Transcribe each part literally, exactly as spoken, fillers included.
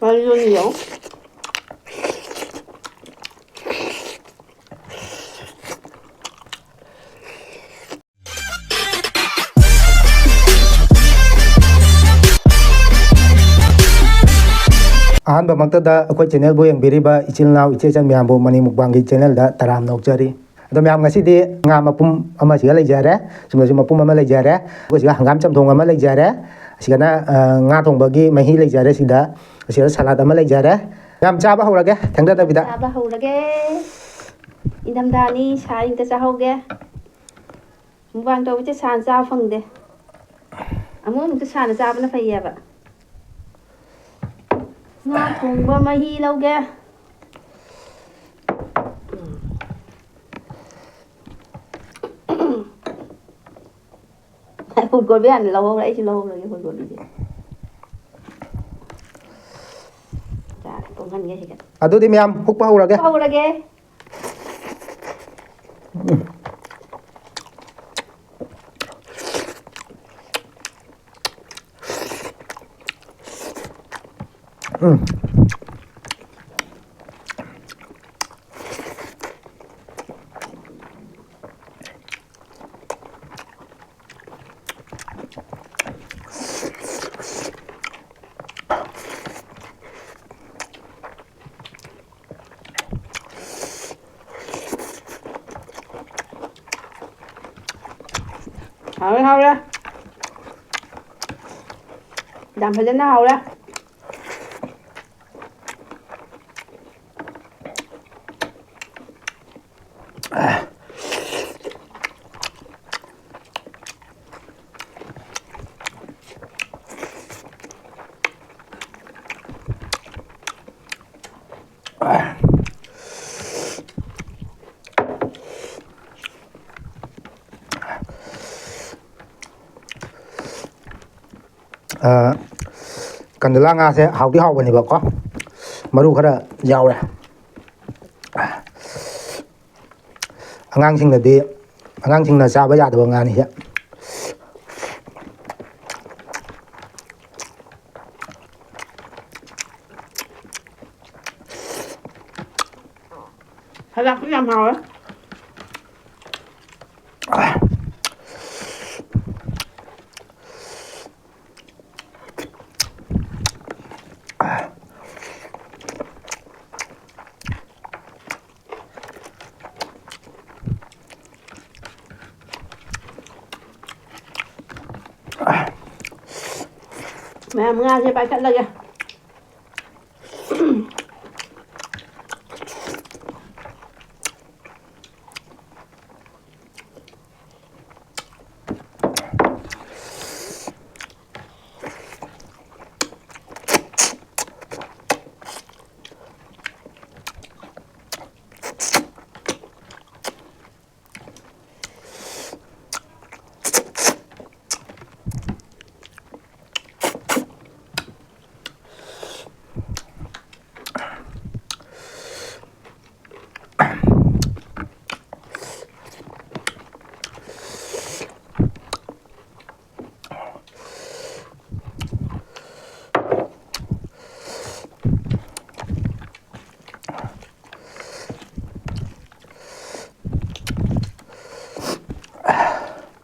ꯃꯔꯤꯖꯣꯅꯤꯌꯣ꯫ ꯑꯍꯥꯟꯕꯃꯛꯇꯗ ꯑꯩꯈꯣꯏ channelꯕꯨ ꯌꯦꯡꯕꯤꯔꯤꯕ ꯏꯆꯤꯜ ꯏꯅꯥꯎ ꯏꯆꯦ ꯏꯆꯟ ꯃꯌꯥꯝꯕꯨ ꯃꯅꯤ ꯃꯨꯛꯕꯥꯡꯒꯤ channelꯗ ꯇꯔꯥꯝꯅ ꯑꯣꯛꯆꯔꯤ꯫ ꯑꯗꯣ ꯃꯌꯥꯝ, ꯉꯁꯤꯗꯤ ꯉꯥ ꯃꯄꯨꯝ ꯑꯃꯁꯤꯒ ꯂꯩꯖꯔꯦ, ꯁꯨꯝꯅꯁꯨ ꯃꯄꯨꯝ ꯑꯃ ꯂꯩꯖꯔꯦ, ꯑꯩꯈꯣꯏ ꯁꯤꯒ ꯍꯪꯒꯥꯝ ꯆꯝꯊꯣꯡ ꯑꯃ ꯂꯩꯖꯔꯦ, ꯑꯁꯤꯒꯅ, ꯑ, ꯉꯥ ꯊꯣꯡꯕꯒꯤ ꯃꯍꯤ ꯂꯩꯖꯔꯦ, ꯁꯤꯗ, ꯑꯁꯤꯗ salad ꯑꯃ ꯂꯩꯖꯔꯦ꯫ ꯃꯌꯥꯝ, ꯆꯥꯕ ꯍꯧꯔꯒꯦ ꯊꯦꯡꯊꯗꯕꯤꯗ꯫ ꯆꯥꯕ ꯍꯧꯔꯒꯦ꯫ ꯏꯪꯊꯝꯊꯥꯅꯤ, ꯁꯥ ꯑꯝꯇ ꯆꯥꯍꯧꯒꯦ꯫ ꯃꯨꯛꯕꯥꯡ ꯇꯧꯕꯁꯦ ꯁꯥꯅ ꯆꯥꯕ ꯐꯪꯗꯦ꯫ ꯑꯃꯨꯛ ꯑꯃꯨꯛꯇ ꯁꯥꯅ ꯆꯥꯕꯅ ꯐꯩꯌꯦꯕ꯫ ꯉꯥ ꯊꯣꯡꯕ ꯃꯍꯤ ꯂꯧꯒꯦ꯫ ꯍꯨꯠ ꯀꯣꯠꯄ ꯌꯥꯅꯤ, ꯂꯧꯍꯧꯔꯦ, ꯑꯩꯁꯨ ꯂꯧꯍꯧꯔꯒꯦ ꯍꯨꯠ ꯀꯣꯠꯄꯁꯦ꯫ ꯌꯥꯔꯦ, ꯄꯨꯡꯍꯟꯒꯦ ꯁꯤꯗ꯫ ꯑꯗꯨꯗꯤ ꯃꯌꯥꯝ, ꯍꯨꯛꯄ ꯍꯧꯔꯒꯦ꯫ ꯍꯨꯠꯄ ꯍꯧꯔꯒꯦ꯫ ꯎꯝ꯫ ꯍꯥꯎꯔꯦ, ꯍꯥꯎꯔꯦ꯫ ꯌꯥꯝ ꯐꯖꯅ ꯍꯥꯎꯔꯦ꯫ ꯑ, ꯀꯟꯗꯂꯥ ꯉꯥꯁꯦ ꯍꯥꯎꯗꯤ ꯍꯥꯎꯕꯅꯦꯕꯀꯣ, ꯃꯔꯨ ꯈꯔ ꯌꯥꯎꯔꯦ꯫ ꯑꯉꯥꯡꯁꯤꯡꯅꯗꯤ, ꯑꯉꯥꯡꯁꯤꯡꯅ ꯆꯥꯕ ꯌꯥꯗꯕ ꯉꯥꯅꯤꯁꯦ꯫ ꯆꯥꯛꯁꯨ ꯌꯥꯝ ꯍꯥꯎꯋꯦ꯫ ꯃꯌꯥꯝ ꯉꯥꯁꯦ ꯄꯥꯏꯈꯠꯂꯒꯦ꯫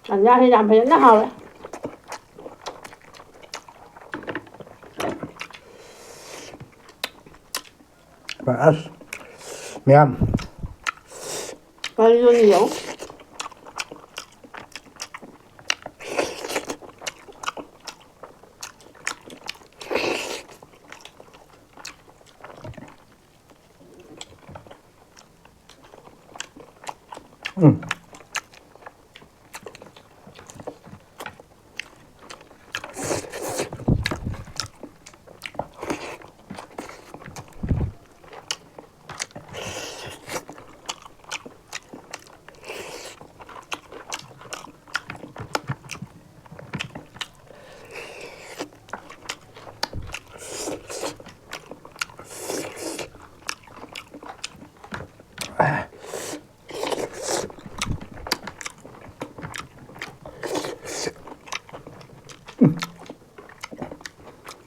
ꯇꯟꯖꯥꯁꯤ ꯌꯥꯝ ꯐꯖꯅ ꯍꯥꯎꯔꯦ꯫ ꯑꯁ, ꯃꯌꯥꯝ꯫ ꯀꯔꯤꯅꯣꯅꯦ ꯌꯦꯡꯉꯨ꯫ ꯎꯝ꯫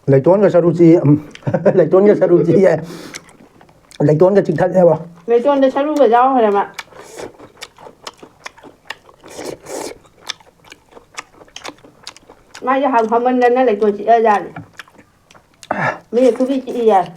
ꯂꯩꯇꯣꯟꯒ ꯁꯔꯨ ꯆꯤ, ꯎꯝ, ꯂꯩꯇꯣꯟꯒ ꯁꯔꯨ ꯆꯤ ꯌꯥꯏ꯫ ꯂꯩꯇꯣꯟꯒ ꯆꯤꯛꯊꯠꯂꯦꯕ꯫ ꯂꯩꯇꯣꯟꯗ ꯁꯔꯨꯒ ꯌꯥꯎꯈ꯭ꯔꯦ ꯃꯥ꯫ ꯃꯥꯁꯦ ꯍꯥꯎ ꯍꯥꯎꯃꯟꯗꯅ ꯂꯩꯇꯣꯟ ꯆꯤꯛꯑꯖꯥꯠꯅꯤ꯫ ꯃꯤꯅ ꯈꯨꯕꯤ ꯆꯤꯛꯏ ꯌꯥꯏ꯫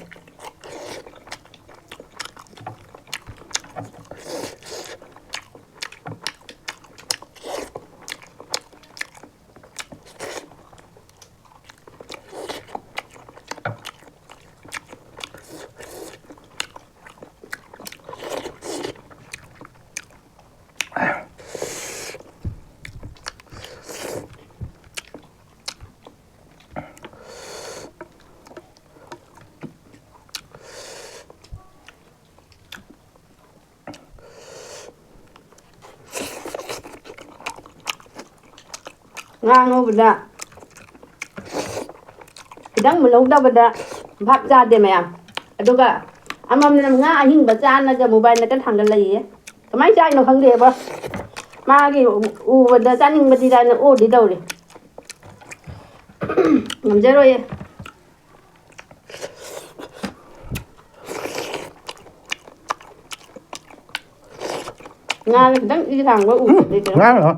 ꯉꯥ ꯉꯧꯕꯗ ꯈꯤꯇꯪ ꯃꯨꯜꯍꯧꯗꯕꯗ ꯚꯥꯞ ꯆꯥꯗꯦ ꯃꯌꯥꯝ꯫ ꯑꯗꯨꯒ ꯑꯃꯃꯝꯅ ꯉꯥ ꯑꯍꯤꯡꯕ ꯆꯥꯅꯒ ꯃꯣꯕꯥꯏꯜꯗꯒ ꯊꯥꯡꯒꯠꯂꯛꯏꯌꯦ꯫ ꯀꯃꯥꯏꯅ ꯆꯥꯏꯅꯣ ꯈꯪꯗꯦꯕ꯫ ꯃꯥꯒꯤ ꯎꯕꯗ ꯆꯥꯅꯤꯡꯕꯗꯤ ꯆꯥꯅ ꯑꯣꯗꯤ ꯇꯧꯔꯦ꯫ ꯉꯝꯖꯔꯣꯏꯌꯦ꯫ ꯉꯥꯗ ꯈꯤꯇꯪ ꯏ ꯊꯥꯡꯕ ꯎꯕꯗꯩ ꯀꯩꯅꯣ꯫ ꯉꯥ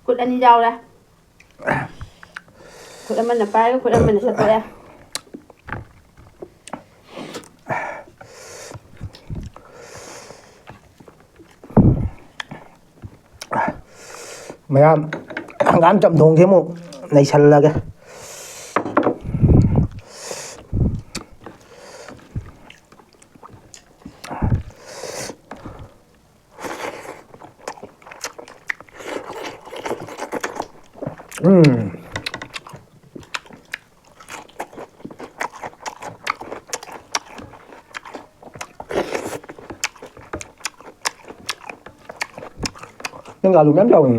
ꯈꯨꯠ ꯑꯅꯤ ꯌꯥꯎꯔꯦ꯫ ꯈꯨꯠ ꯑꯃꯅ ꯄꯥꯏꯔꯒ ꯈꯨꯠ ꯑꯃꯅ ꯁꯠꯇꯣꯛꯑꯦ꯫ ꯃꯌꯥꯝ ꯍꯪꯒꯥꯝ ꯆꯝꯊꯣꯡꯁꯦ ꯑꯃꯨꯛ ꯅꯩꯁꯜꯂꯒꯦ꯫ ꯎꯝ꯫ ꯅꯪ ꯑꯂꯨ ꯃꯌꯥꯝ ꯆꯥꯎꯅꯤ꯫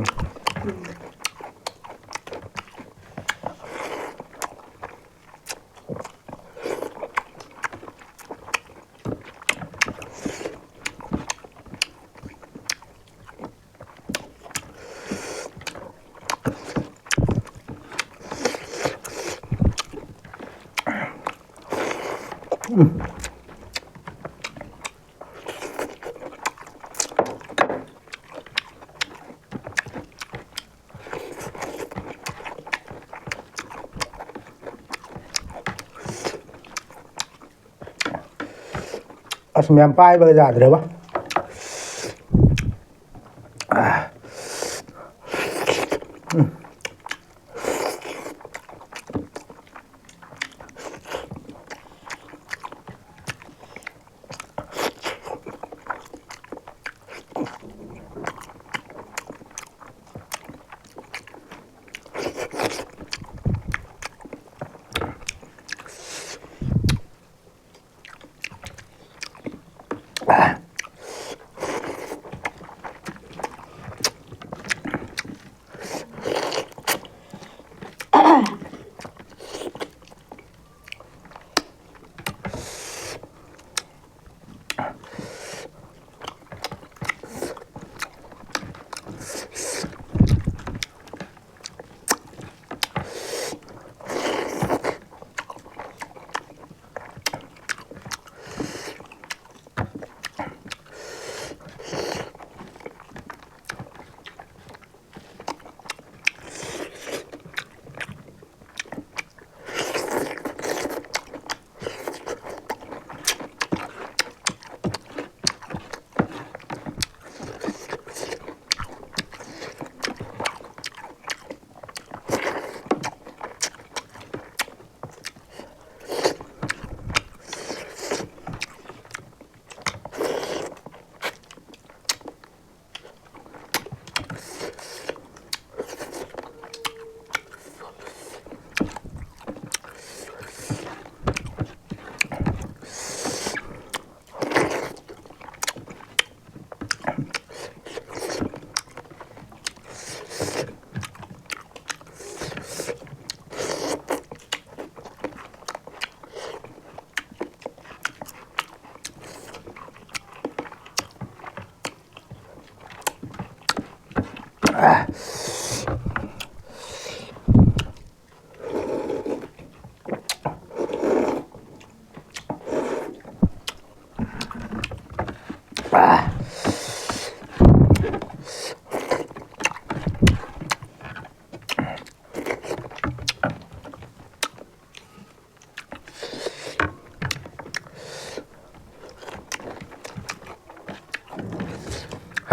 ꯑꯁ, ꯃꯌꯥꯝ ꯄꯥꯏꯕꯒ ꯌꯥꯗ꯭ꯔꯦꯕ꯫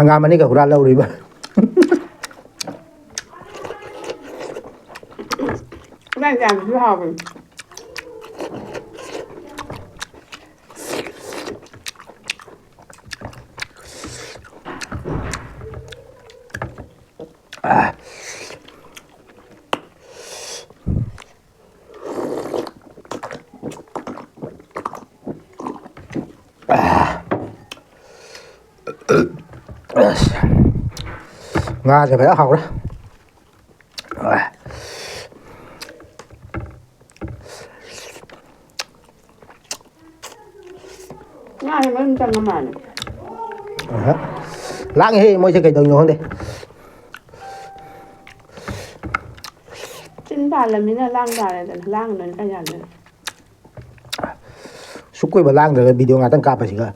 ꯍꯪꯒꯥꯝ ꯑꯅꯤꯒ ꯍꯨꯔꯥꯟ ꯂꯧꯔꯤꯕ꯫ ꯍꯨꯔꯥꯟ ꯆꯥꯕꯁꯨ ꯍꯥꯎꯕꯅꯤ꯫ ꯑꯁ, ꯉꯥꯁꯦ ꯐꯖꯅ ꯍꯥꯎꯔꯦ꯫ ꯉꯥꯁꯦ ꯃꯅꯨꯡ ꯆꯪꯉ ꯃꯥꯜꯂꯦ꯫ ꯑꯍ꯫ ꯂꯥꯡꯉꯦꯍꯦ, ꯃꯣꯏꯁꯦ ꯀꯩꯗꯧꯔꯤꯅꯣ ꯈꯪꯗꯦ꯫ ꯇꯤꯟ ꯇꯥꯜꯂꯝꯅꯤꯅ ꯂꯥꯡ ꯇꯥꯔꯦꯗꯅ, ꯂꯥꯡꯗ꯭ꯔꯗꯤ ꯀꯩ ꯌꯥꯗꯣꯏꯅꯣ? ꯁꯨꯛ ꯀꯨꯏꯕ ꯂꯥꯡꯗ꯭ꯔꯒ ꯚꯤꯗꯤꯑꯣ ꯉꯥꯛꯇꯪ ꯀꯥꯞꯄꯁꯤꯒ꯫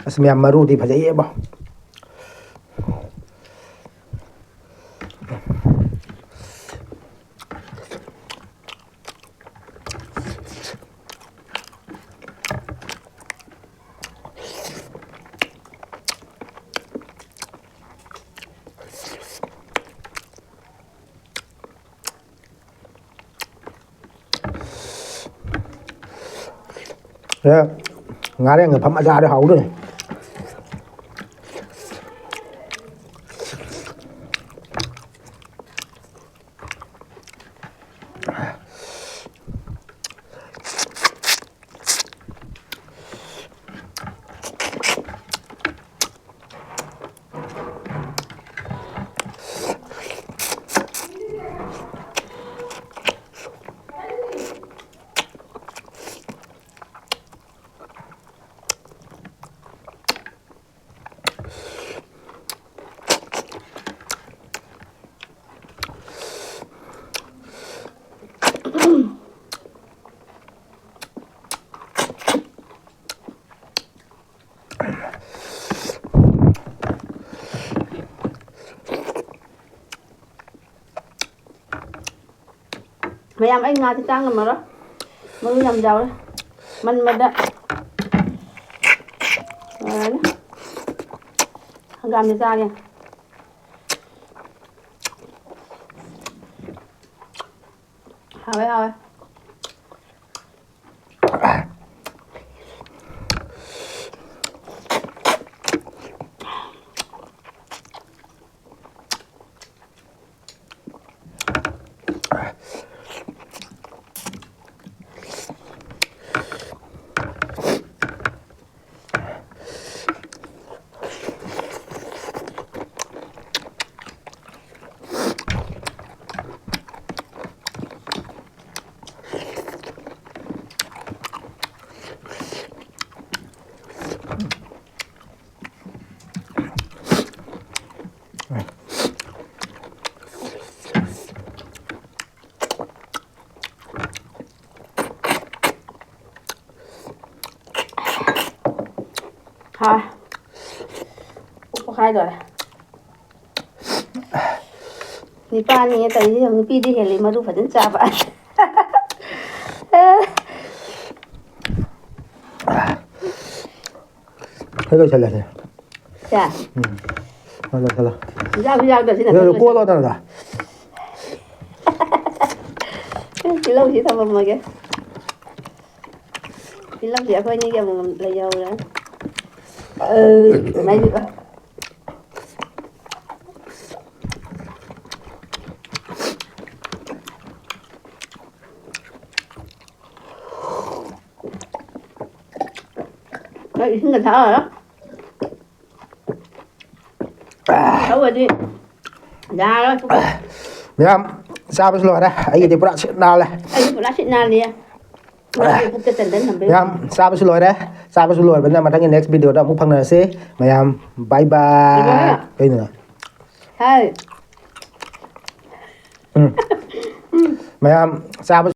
ꯑꯁ, ꯃꯌꯥꯝ, ꯃꯔꯨꯗꯤ ꯐꯖꯩꯌꯦꯕꯣ꯫ ꯑꯦ, ꯉꯥꯔꯦꯟꯒ ꯐꯝ ꯑꯆꯥꯔꯗꯤ ꯍꯥꯎꯗꯣꯏꯅꯤ꯫ ꯃꯌꯥꯝ, ꯑꯩ ꯉꯥꯗꯤ ꯆꯥ ꯉꯝꯃꯔꯣꯏ꯫ ꯃꯔꯨ ꯌꯥꯝ ꯌꯥꯎꯔꯦ꯫ ꯃꯟꯕꯗ ꯂꯣꯏꯔꯅꯤ꯫ ꯍꯪꯒꯥꯝꯗꯤ ꯆꯥꯒꯦ꯫ ꯍꯥꯎꯋꯦ, ꯍꯥꯎꯋꯦ꯫ ꯍꯥ꯫ ꯄꯨꯛ ꯄꯣꯛꯈꯥꯏꯗꯣꯔꯦ꯫ ꯅꯤꯄꯥꯅꯤ ꯇꯧꯔꯤꯁꯦ ꯌꯦꯡꯉꯨ, ꯅꯨꯄꯤꯗꯤ ꯍꯦꯜꯂꯤ ꯃꯔꯨ ꯐꯖꯅ ꯆꯥꯕ꯫ ꯑꯩ ꯂꯣꯏꯁꯜꯂꯁꯦ꯫ ꯁꯦ꯫ ꯎꯝ꯫ ꯂꯣꯏꯁꯜꯂꯣ, ꯂꯣꯏꯁꯜꯂꯣ꯫ ꯌꯥꯎꯁꯨ ꯌꯥꯎꯗꯕꯁꯤꯅ ꯑꯗꯨ ꯐꯩ꯫ ꯀꯣꯠꯂꯣꯗꯅ꯫ ꯇꯤꯜꯍꯧꯁꯤ ꯊꯝꯃꯝꯃꯒꯦ꯫ ꯇꯤꯜꯍꯧꯁꯤ ꯑꯩꯈꯣꯏ ꯑꯅꯤꯒꯤ ꯑꯃꯃꯝ ꯂꯩꯍꯧꯔꯦ꯫ ꯑ, ꯃꯩ-, ꯑꯩ ꯏꯁꯤꯡꯒ ꯊꯛꯑꯔꯣꯏ꯫ ꯊꯛꯎꯔꯗꯤ ꯌꯥꯔꯣꯏ꯫ ꯃꯌꯥꯝ, ꯆꯥꯕꯁꯨ ꯂꯣꯏꯔꯦ꯫ ꯑꯩꯒꯤꯗꯤ ꯄꯨꯔꯥ ꯁꯤꯠ ꯅꯥꯜꯂꯦ꯫ ꯑꯩꯁꯨ ꯄꯨꯔꯥ ꯁꯤꯠ ꯅꯥꯜꯂꯤꯌꯦ꯫ ꯃꯌꯥꯝ, ꯆꯥꯕꯁꯨ ꯂꯣꯏꯔꯦ꯫ ꯆꯥꯕꯁꯨ ꯂꯣꯏꯔꯕꯅꯤꯅ ꯃꯊꯪꯒꯤ next video ꯗ ꯑꯃꯨꯛ ꯐꯪꯅꯔꯁꯤ꯫ ꯃꯌꯥꯝ, bye bye꯫ ꯏꯕꯦꯝꯃ꯫ ꯀꯩꯅꯣ? ꯍꯥꯏ꯫ ꯎꯝ꯫ ꯃꯌꯥꯝ, ꯆꯥꯕꯁꯨ